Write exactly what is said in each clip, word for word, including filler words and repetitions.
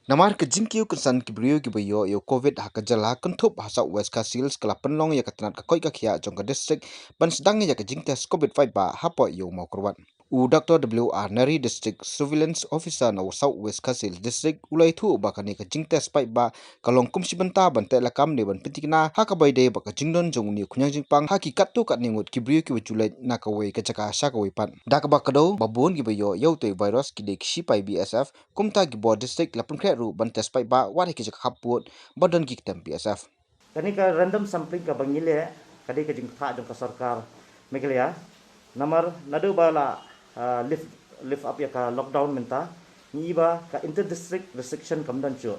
Namar ka jingkiew kynsan ki briew kiba ïoh ïa u Covid ha ka jylla kynthup ha South West Khasi Hills ka la pynlong ïa ka tnat ka koit ka khiah jong ka district ban sdang ïa ka jingtest Covid paidbah hapoh ïa u Mawkyrwat. U Doctor W R Nari, District Surveillance Officer na u South West Khasi Hills District, u la ïathuh ba kane ka jingtest paidbah ka long kum shi bynta ban teh lakam ne ban pynthikna ha kaba ïadei bad ka jingdon jong une u khñiang jingpang ha ki katto katne ngut ki briew kiba ju leit na kawei ka jaka sha kawei pat. Da kaba kdew ba bun kiba ïoh ïa utei u virus ki dei ki shipai B S F, kumta ki bor district la pynkhreh ruh ban test paidbah wat ha ki jaka khappud ba don ki ktem B S F. Kane ka random sampling kaba ngi leh ka dei ka jingkyrpad jong ka sorkar Meghalaya. Namar naduh ba la, ah, lift, lift up ïa ka lockdown mynta, ngi i ba ka inter district restriction kam don shuh.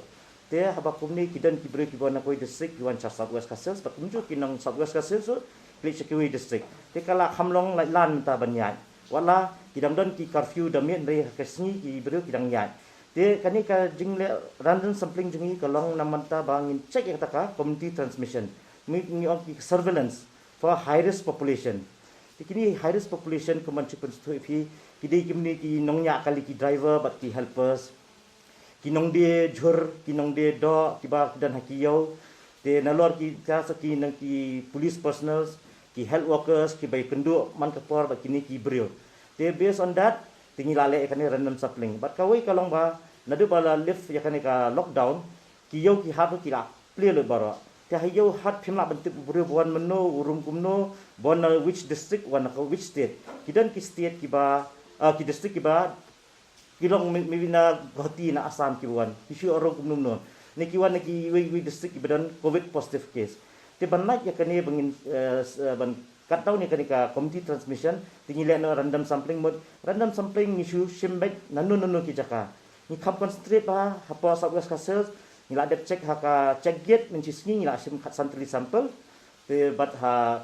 Te haba kumne ki don ki briew kiba wan na kawei district ki wan sha South West Khasi Hills, ba kumjuh ki nong South West Khasi Hills ruh ki leit sha kiwei district. Te ka la kham long lait lan mynta ban ïaid. Wat la ki dang don ki curfew da miet, hynrei ha ka sngi ki briew ki dang ïaid. Te kane ka jingleh random sampling jong ngi ka long na mynta ba ngin check ïa kata ka community transmission. Ngi, ngi ong ki surveillance for high risk population. Te kine high risk population kumban shu pynsngewthuh ïa phi, ki dei kumne ki nongñiah kali, ki driver bad ki helpers, ki nongdie jhur, ki nongdie doh kiba ki don ha ki ïew. Te nalor ki, ka sa ki nang ki police personnel, ki health workers kiba ïakynduh man ka por bad kine ki briew. Te based on that, te ngi la leh ïa kane random sampling. Bad kawei ka long ba naduh ba la lift ïa kane ka lockdown, ki ïew ki hat ruh ki la plie lut baroh. Te ha ïew hat phim lah ban tip u briew ba wan mynno, u rung kumno, ba wan na which district, wan na ka which state. Ki don ki state kiba, ah, ki district kiba ki long mi-, maybe na Guwahati, na Assam kiba wan. Ki shu ïoh rung kumno kumno. Ne ki wan na kiwei kiwei district kiba don Covid positive case. Te ban lait ïa kane ba ngin, eh, s-, eh, ban cut down ïa kane ka community transmission, te ngi leh noh random sampling mut. Random sampling ngi shu shim beit naduh naduh ki jaka. Ngi kham concentrate bha hapoh South West Khasi Hills, ngi la dep check ha ka check gate, mynshisngi ngi la shim khatsan tylli sample. Te bad ha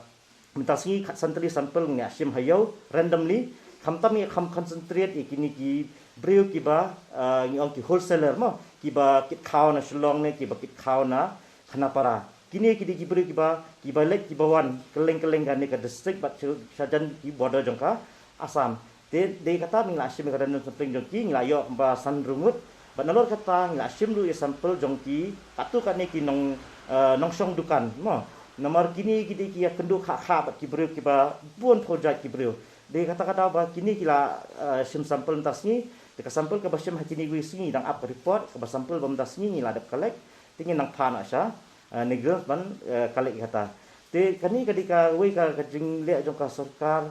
mynta sngi khatsan tylli sample ngi la shim ha ïew randomly. Khamtam ngi kham concentrate ïa kine ki briew kiba, ah, ngi ong ki wholesaler mo, kiba kit khaw na Shillong ne kiba kit khaw na Khanapara. Kine ki dei ki briew kiba, kiba leit kiba wan kylleng kylleng kane ka district bad sha-, shajan ki border jong ka Assam. Te dei kata ngi la shim ka random sampling jong ki, ngi la ïoh kumba san hynriew ngut. Bad nalor kata ngi la shim ruh ïa sample jong ki katto katne ki nong, eh, nongshong dukan mo. Namar kine ki dei ki ïakynduh kha kha bad ki briew kiba bun phew jait ki briew. Dei kata ka daw ba kine ki la, eh, shim sample mynta sngi. Te ka sample kaba shim ha kine kiwei sngi dang ap ka report, kaba sample ba mynta sngi ngi la dep collect. Te ngin nang phah noh sha, eh, NEIGRIHMS ban, eh, collect kata. Te kane ka dei kawei ka, ka jingleh jong ka sorkar,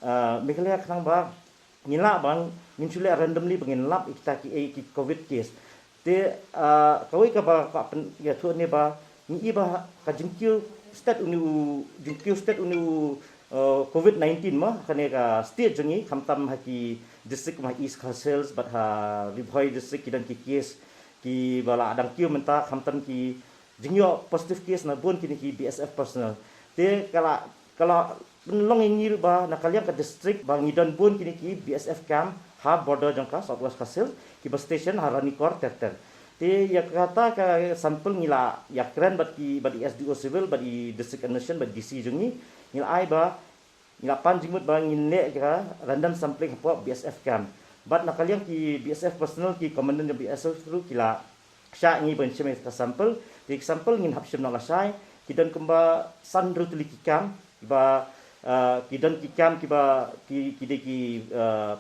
eh, Meghalaya khnang ba ngin lah ban, ngin shu leh randomly ba ngin lap ïa kita ki, eh, ki Covid case. Te, eh, kawei kaba kwah pyn-, ïathuh ne ba ngi i ba ka jingkiew stet une u, jingkiew stet une u, eh, Covid nineteen mo, kane ka state jong ngi, khamtam ha ki district kum ha East Khasi Hills bad ha Ri Bhoi district ki don ki case kiba la dang kiew mynta, khamtam ki jingïoh positive case na bun kine ki B S F personnel. Te ka la, ka la pynlong ïa ngi ruh ba na ka liang ka district ba ngi don bun kine ki B S F camp ha border jong ka South West Khasi Hills, kiba station ha Ranikor ter ter. Te ïa kata ka sample ngi la ïakren bad ki, bad i S D O Civil, bad i District Administration, bad D C jong ngi, ngi la ai ba ngi la pan jingmut ba ngin leh ka random sampling hapoh B S F camp. Bad na ka liang ki B S F personnel, ki commandant jong B S F ruh ki la shah ïa ngi ban shim ïa ka sample. Te ki sample ngin hap shim noh lashai. Ki don kumba san hynriew tylli ki camp kiba, eh, ki don ki camp kiba ki, ki dei ki, eh,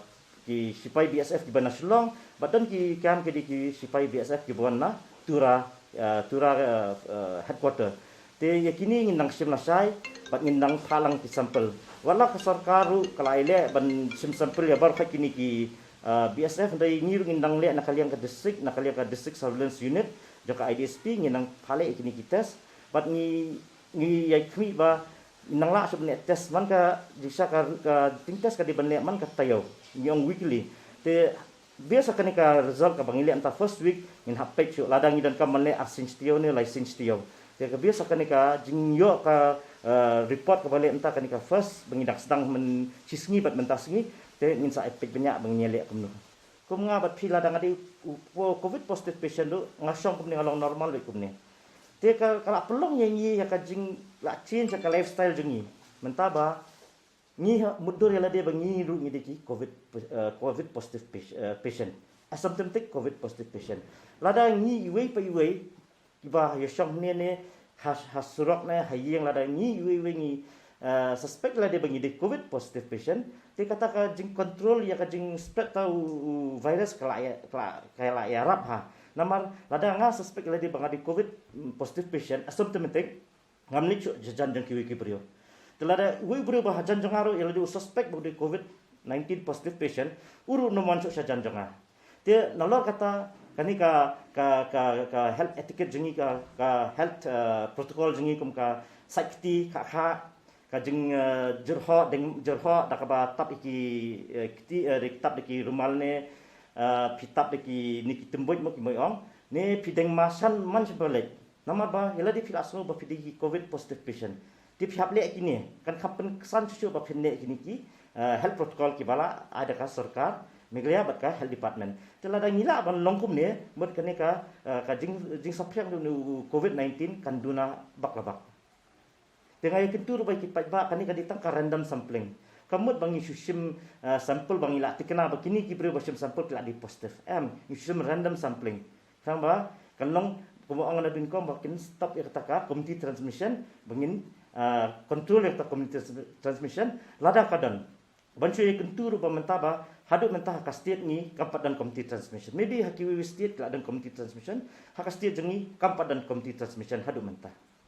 ki shipai B S F kiba na Shillong, bad don ki camp ki dei ki shipai B S F kiba wan na Tura, eh, Tura, eh, eh, headquarter. Te ïa kine ngin nang shim lashai bad ngin nang phah lang ki sample. Wat la ka sorkar ruh ka la ïaleh ban shim sample ïa baroh kine ki, eh, B S F, hynrei ngi ruh ngin nang leh na ka liang ka district, na ka liang ka District Surveillance Unit jong ka I D S P, ngin nang phah leh ïa kine ki test. Bad ngi, ngi ïa khmih ba nang lah shuh ban leh test man ka, jingshisha ka, ka jingtest ka dei ban leh man ka taïew, ngi ong weekly. Te based ha kane ka result kaba ngi leh mynta first week, ngin hap peit shuh lada ngi donkam ban leh arsien shi taïew ne laisien shi taïew. Te ka based ha kane ka jingïoh ka, eh, report kaba leh mynta kane ka first ba ngi dang sdang mynshisngi bad mynta sngi, te ngin sa peit bniah ba ngin ïaleh kumno. Kum nga bad phi lada nga dei u, u Covid positive patient ruh nga shong kumne, nga long normal beit kumne. Te ka, ka la pynlong ïa ngi ïa ka jing, la change ïa ka lifestyle jong ngi. Mynta ba ngi ha mutdur ïa lade ba ngi ruh ngi dei ki Covid, eh, Covid positive pas-, eh, patient. asymptomatic covid positive patient. Lada ngi iwei pa iwei kiba ïashong ne ne ha, ha surok ne ha ïing, lada ngi iwei iwei ngi uh, suspect lada ba ngi dei covid positive patient, te kata ka jingcontrol ïa ka jingspread ta u, u virus ka la ïa, ka la, ka la ïarap ha. Namar lada nga suspect lada ba nga dei covid, mm, positive patient asymptomatic, ngam leit shuh shajan jong kiwei ki briew. Te lada uwei u briew ba hajan jong nga ruh ïa lade u suspect ba u dei covid nineteen positive patient, u ruh um wan shuh shajan jong nga. Te nalor kata kane ka, ka, ka, ka health etiquette jong ngi, ka, ka health, uh, protocol jong ngi, kum ka sait kti, ka kha, ka jing, uh, jyrhoh, deng jyrhoh da kaba tap ïa ki, uh, kti, uh, da ki tap da ki rumal ne, uh, phi tap da ki, ne ki tymbuid mo, ki moi ong, ne phi deng mashan man sha ba leit. Namar ba ïa lade phi la sngew ba phi dei ki covid positive patient, te phi hap leh kine, kan kham pynksan shuh shuh ba phin leh kine ki, uh, health protocol kiba la ai da ka sorkar Meghalaya bad ka health department. Te lada ngi lah ban long kumne, mut kane ka, uh, ka jing, jingsaphriang jong u covid nineteen kan duna bak la bak. Te nga ïakyntu ruh bad ki paidbah, kane ka dei tang ka random sampling. Kam mut ba ngi shu shim, uh, sample ba ngi la thikna ba kine ki briew ba shim sample ki la dei positive. Em, ngi shu shim random sampling. Tang ba kan long kumba ong na dun kong ba kin stop ïa kata ka community transmission, ba ngin, uh, control ïa kata community trans-, transmission lada ka don. Ban shu ïakyntu ruh ba mynta ba haduh mynta ha ka state ngi kam pat don community transmission. Maybe ha kiwei wei state ki la don community transmission, ha ka state jong ngi kam pat don community transmission haduh mynta.